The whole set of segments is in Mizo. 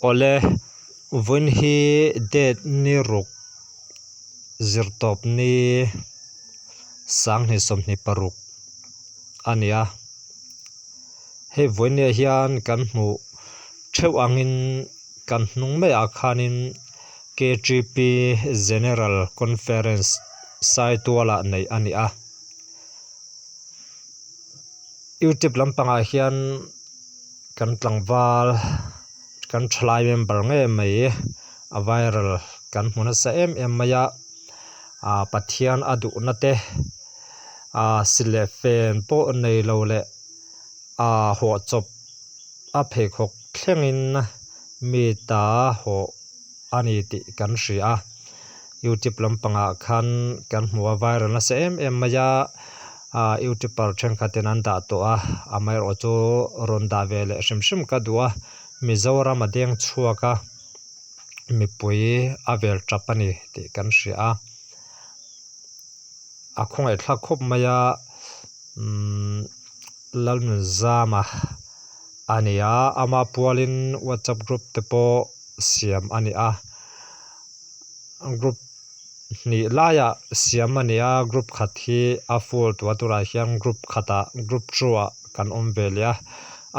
Awle, vawiin hi date ni ruk zirtawp ni sanghnih 26 a ni a. Hei vawiin ah hian kan hmuh theuh angin kan hnung maiah khanin K_T_P General Conference Saitualah neih a ni a. Youtube lampangah hian kan tlangval kan thalai member ngei mai a viral kan hmu nasa em em mai a ah Pathian a duhna te ah sileh fen pawh nei lo leh ah hawh chawp a pheikhawk thlengin mi ta hawh a ni tih kan hria a youtube lampangah khan kan hmu a viral nasa em em mai a ah youtuber thenkhat in an dah tawh a amaherawh chu rawn dah ve leh hrim hrim ka duh a Mizoram a deng chhuak a mipui a vel tap a ni tih kan hria a a khawngaihthlak khawp mai a umm Lalnunzama a ni a ama pualin whatsapp group te pawh siam a ni a group hnih laiah siam a ni a group khat hi a full tua turah hian group khatah group two ah kan awm ve leh a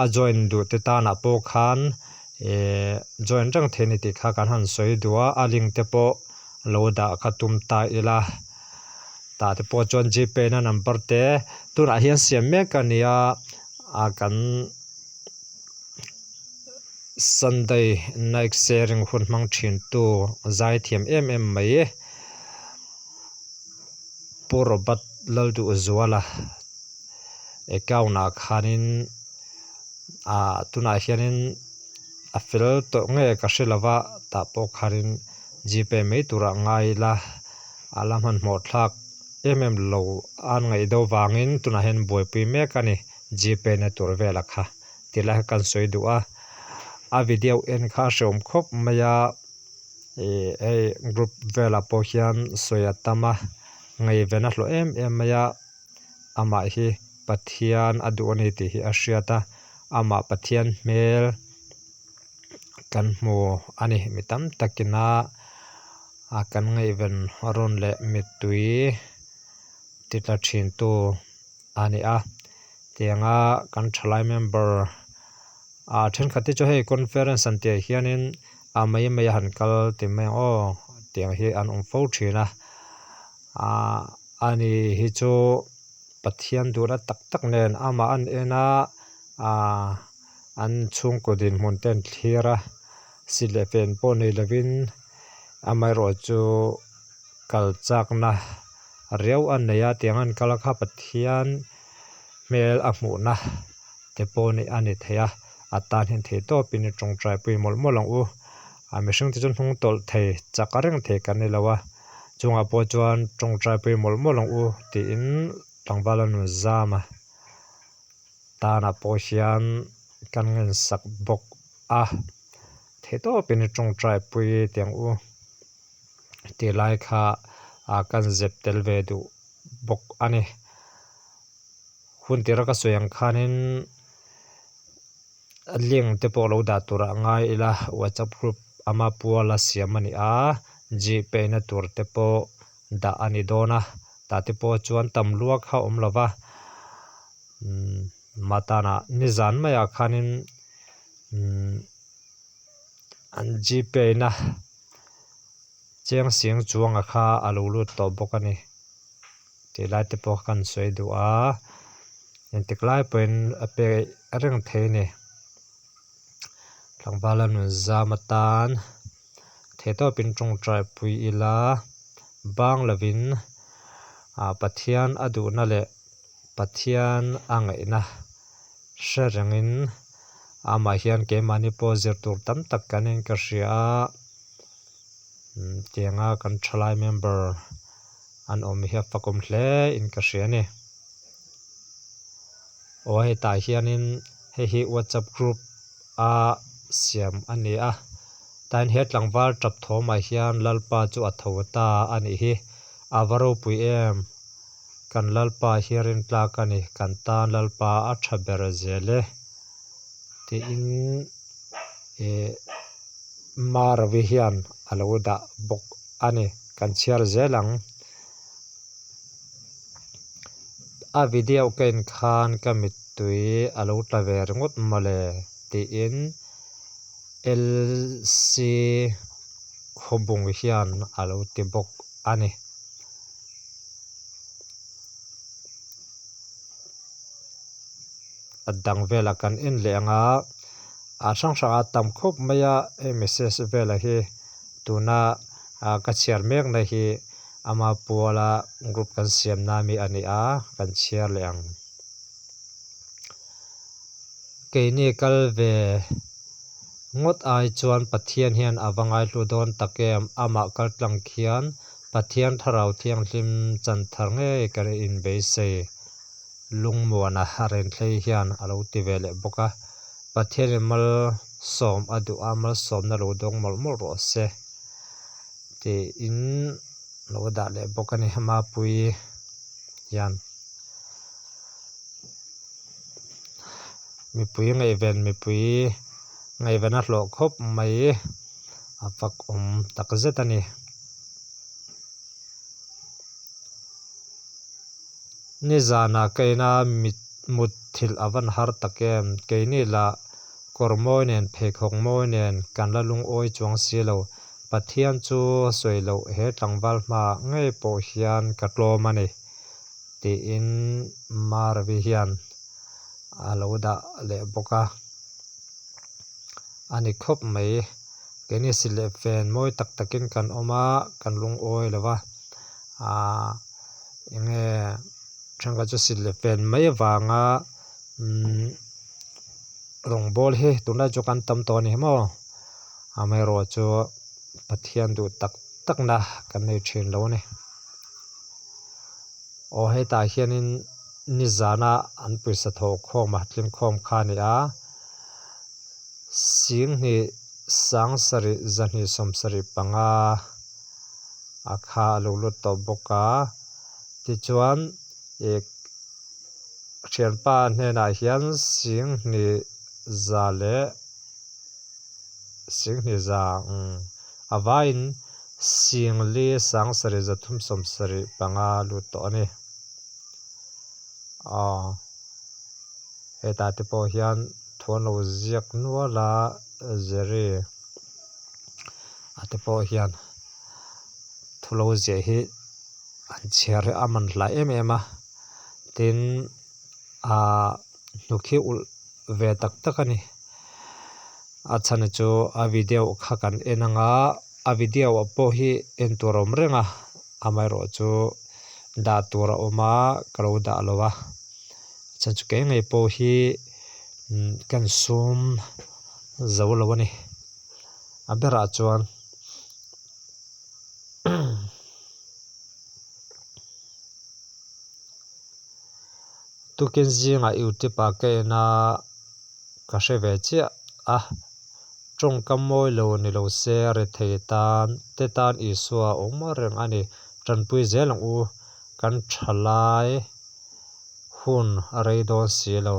a join duh te tanah pawh khan ehh join reng thei a ni tih kha kan han sawi duh a a link te pawh lo dah kha tum ta ila tah te pawh chuan g pay na number te tunah hian siam mek a ni a ah kan Sunday night sharing hun hmang thin tu zai thiam em em mai Pu Robert Lalduhzuala account ah khanin ah tunah hianin a fel tawh nge ka hre lo va tah pawh khanin g pay mai turah ngai ila a la hmanhmawh thlak em em lo a ngaih deuh vangin tunah hian buaipui mek a ni g pay na tur vel a kha ti lai kha kan sawi duh a a video en kha a hreawm khawp mai a ih hei group velah pawh hian sawi a tam a ngaihven a hlawh em em mai a. Amah hi Pathian a duh a ni tih hi a hriat a, amah Pathian hmel kan hmu a ni. Mi tam takina a kan ngaihven rawn leh mittui ti tla thintu a ni a. Tianga kan thalai member ah thenkhat te chu hei conference an tih ah hianin a mai mai a han kal ti mai ang aw tiang hi an awm fo thin a ah. Ani hi chu Pathian duhna tak tak nen amah an en a, aaa an chhungkaw dinhmun te an thlir a, si leh fen pawh nei lovin amaherawh chu kal chakna riau a nei a tiang an kal a kha Pathian hmel a hmuhna te pawh nih a ni thei a, a tan hian thei tawpin i tawngtai pui mawlh mawlh ang u. A mihring te chu hnung tawlh thei chak reng thei kan ni lo a, chungah pawh chuan tawngtai pui mawlh mawlh ang u tiin tlangval a nun zam a, tanah pawh hian kan ngensak bawk a, thei tawpin i tawngtai pui tih ang u tih lai kha ah kan zep tel ve duh bawk a ni. Hun tira ka sawi ang khanin link te pawh lo dah turah a ngai ila whatsapp group ama puala siam a ni a g pay na tur te pawh dah a ni dawn a tah te pawh chuan tam lua kha a awm lo va umm mahtanah nizan maiah khanin umm an g pay na chiang sing chuanga kha a lo lut tawh bawk a ni. Tih lai te pawh kan sawi duh a, engtik lai pawhin a pek reng thei a ni. Tlangval a nun zam atan theihtawpin tawngtai pui ila bang lovin ah Pathian a duhna leh Pathian a ngaihna hre rengin amah hian keimahni pawh zir tur tam tak kan in ka hria a. Tianga kan thalai member an awm hi a fakawm hle in ka hria a ni. Aw hetah hianin hei hi whatsapp group a siam a ni a tain he tlangval tap thawmah hian Lalpa chu a tho ta a nih hi a va ropui em kan Lalpa hi rintlak a ni kan tan Lalpa a tha ber zel e tiin ih. Marawi hian a lo dah bawk a ni. Kan chhiar zel ang. A video ka en khan ka mittui a lo tla ve ringawt mawle tiin LC Khawbung hian a lo ti bawk a ni. A dang velah kan en leh ang a, a hrang hrang a tam khawp mai a hei message velah hi tuna ka chhiar mekna hi ama puala group kan siamna ami a ni a kan chhiar leh ang. Keini kal ve ngawt ai chuan Pathian hian a va ngaihlu dawn tak em? Amah kal tlang khian Pathian Thlarau Thianghlim chan thar ngei ka inbeisei. Lungmuana a renthlei hian a lo ti ve leh bawk a, Pathianin malsawm a duh a, malsawmna lo dawng mawlh mawlh rawh se tiin a lo dah leh bawk a ni Mapuii hian. Mipui ngaihven mipui ngaihven a hlawh khawp mai a fak awm tak zet a ni. Nizanah ka ina mit mut thilh a van har tak em? Keini lah kawr mawi nen pheikhawk mawi nen kan la lungawi chuang si lo. Pathian chu sawi loh he tlangval hmaah ngei pawh hian ka tlawm a ni tiin Marvi hian a lo dah leh bawk a. A ni khawp mai. Keini si leh fen mawi tak takin kan awm a, kan lungawi lo va. Aaa eng nge thenkhat chu silh leh fen mai avanga umm rawngbâwl hi tunlai chu kan tam tawh a ni maw amaherawhchu chu Pathian duh tak tak na kan nei thin lo a ni aw hetah hianin nizana an pawisa thawh khawm a tling khawm kha a ni a singhnih sangsarih zahnih sawmsarih panga. a kha a lo lut tawh bawk a tichuan ih thianpa hnenah hian singhnih za leh singhnih za umm a vaiin singli sangsarih zathum sawmsarih panga a lut tawh a ni aw hetah te pawh hian thu an lo ziak nual a Jerry. A te pawh hian thu lo ziah hi an chhiar hi a man hlai em em a tin ahh hnuk hi ulh ve tak tak a ni a chhan chu a video kha kan en anga a video ah pawh hi en tur a awm reng a amaherawh chu dah tur a awm a ka lo dah lo a chhan chu kei ngei pawh hi kan sum zo lo a ni. A berah chuan tukin zingah youtube ah ka en a ka hre ve chiah a tawngkam mawi lo ni lo se rethei tan te tan Isua a awm reng a ni tanpui zel ang u kan thalai hun a rei dawn si lo.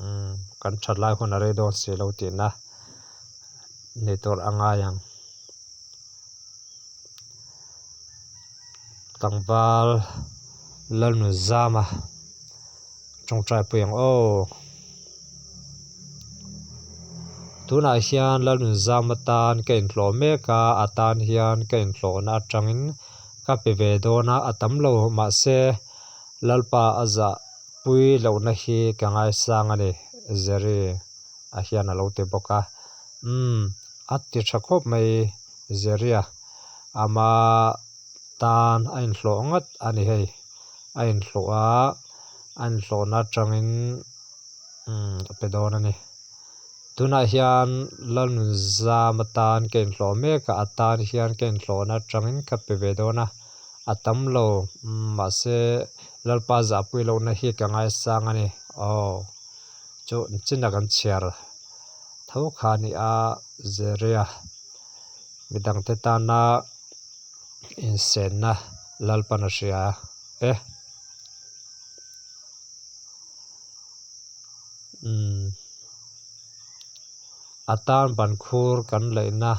Umm kan that lai hun a rei dawn si lo tihna ni tur a ngai ang. Tlangval Lalnunzama tawngtai pui ang aw. Tunah hian Lalnunzama tan ka inhlawh mek a, a tan hian ka inhlawhna atangin ka pe ve dawn a, a tam lo mahse Lalpa a zah Pui lohna hi ka ngaisang a ni, Jerry a hian a lo ti bawk a. Umm, a ti tha khawp mai Jerry a, ama tan a inhlawh ngat a ni hei. A inhlawh a, a inhlawhna atangin umm a pe dawn a ni. Tunah hian Lalnunzam atan ka inhlawh mek a, a tan hian ka inhlawhna atangin ka pe ve dawn a, a tam lo mahse Lalpa zahpui lohna hi ka ngaisang a ni aw chu chin a kan chhiar tho kha a ni a Zeria midangte tana insenna Lalpan a hria e. Umm. A tan bankhur kan laihna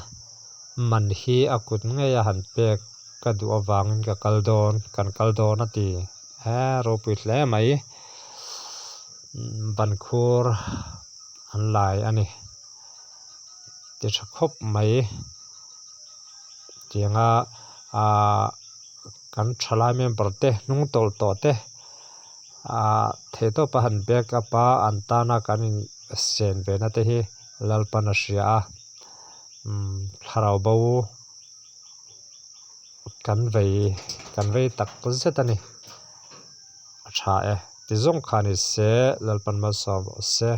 man hi a kut ngei a han pek ka duh avangin ka kal dawn, kan kal dawn a ti. He ropui hle mai. Bankhur an lai a ni. Ti tha khawp mai. Tianga aaa kan thalai member te hnung tawlh tawh te aaa theihtawpa han back up a an tana kan in sen ve na te hi Lalpan a hria a umm thlarau bo kan vei kan vei tak zet a ni a tha e ti zawng kha ni se Lalpan malsawm rawh se.